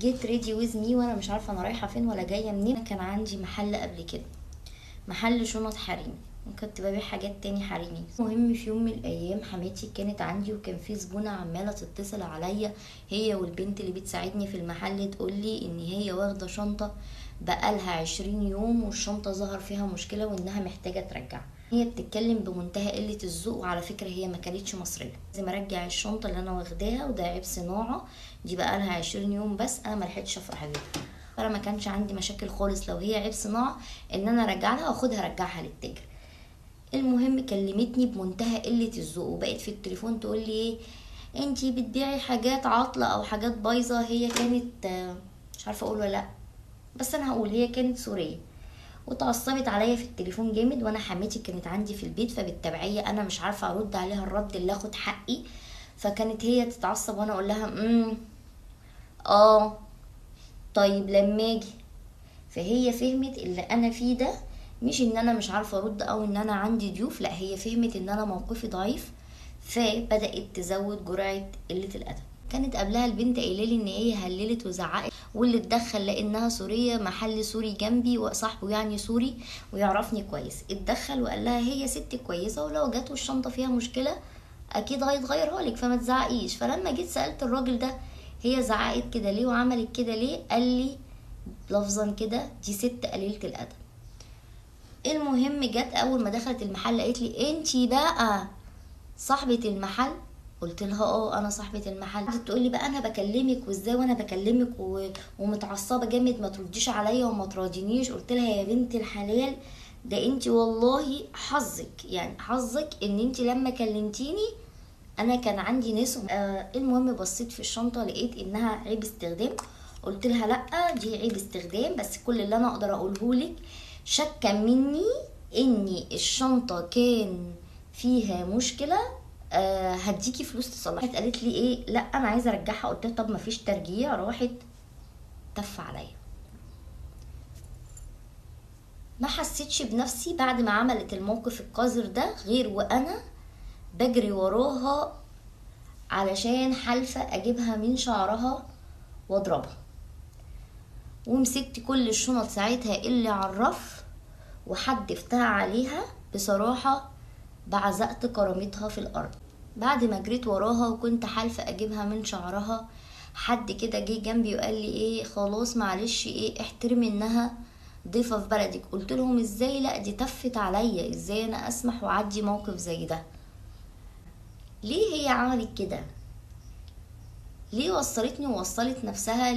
Get ready with me، وانا مش عارفه انا رايحة فين ولا جاية منين. كان عندي محل قبل كده، محل شنط حريمي، وكنت ببيع حاجات تاني حريمي. المهم في يوم من الايام حماتي كانت عندي، وكان في زبونه عماله تتصل عليا هي والبنت اللي بتساعدني في المحل، تقولي ان هي واخده شنطه بقالها 20 يوم والشنطه ظهر فيها مشكلة وانها محتاجه ترجعها. هي بتتكلم بمنتهى قلة الذوق، وعلى فكرة هي ما كانتش مصرية. لازم ارجع الشنطة اللي انا واخداها، وده عيب صناعة، دي بقالها 20 يوم بس انا ما لحقتش افرح بيها. انا ما كانش عندي مشاكل خالص لو هي عيب صناعة ان انا ارجع لها واخدها ارجعها للتاجر. المهم كلمتني بمنتهى قلة الذوق، وبقت في التليفون تقول لي ايه، انتي بتبيعي حاجات عاطلة او حاجات بايظة. هي كانت مش عارفه اقول ولا لا، بس انا هقول هي كانت سورية، وتعصبت عليا في التليفون جامد. وانا حماتي كانت عندي في البيت، فبالتبعيه انا مش عارفه ارد عليها الرد اللي اخد حقي، فكانت هي تتعصب وانا اقول لها اه طيب لما اجي. فهي فهمت اللي انا فيه ده مش ان انا مش عارفه ارد او ان انا عندي ضيوف، لا هي فهمت ان انا موقفي ضعيف، فبدات تزود جرعة قلة الادب. كانت قبلها البنت قايله لي ان هي هللت وزعقت، واللي اتدخل لانها سورية، محل سوري جنبي وصاحبه يعني سوري ويعرفني كويس، اتدخل وقال لها هي ست كويسة ولو جت والشنطه فيها مشكلة اكيد هيتغيرها لك، فما تزعقيش. فلما جيت سالت الراجل ده هي زعقت كده ليه وعملت كده ليه، قال لي لفظا كده دي ست قليله الادب. المهم جت اول ما دخلت المحل قالت لي انتي بقى صاحبه المحل؟ قلت لها اه انا صاحبه المحل. قعدت تقول لي بقى انا بكلمك وازاي وانا بكلمك ومتعصبه جامد، ما ترديش عليا وما تراضينيش. قلت لها يا بنت الحلال ده انتي والله حظك، يعني حظك ان انتي لما كلمتيني انا كان عندي ناس. المهم بصيت في الشنطة لقيت انها عيب استخدام، قلت لها لا دي عيب استخدام، بس كل اللي انا اقدر اقوله لك شكه مني ان الشنطة كان فيها مشكلة، هديكي فلوس تصلحها. قالت لي ايه لا انا عايزه ارجعها. قلت لها طب مفيش ترجيع. راحت تف عليا. ما حسيتش بنفسي بعد ما عملت الموقف القذر ده غير وانا بجري وراها علشان حالفه اجيبها من شعرها واضربها، ومسكت كل الشنط ساعتها اللي على الرف وحدفتها عليها. بصراحة بعزقت كرامتها في الارض. بعد ما جريت وراها وكنت حالفه اجيبها من شعرها، حد كده جه جنبي وقال لي ايه خلاص معلش ايه احترمي انها ضيفه في بلدك. قلت لهم ازاي، لا دي تفت عليا، ازاي انا اسمح واعدي موقف زي ده؟ ليه هي عملت كده؟ ليه وصلتني ووصلت نفسها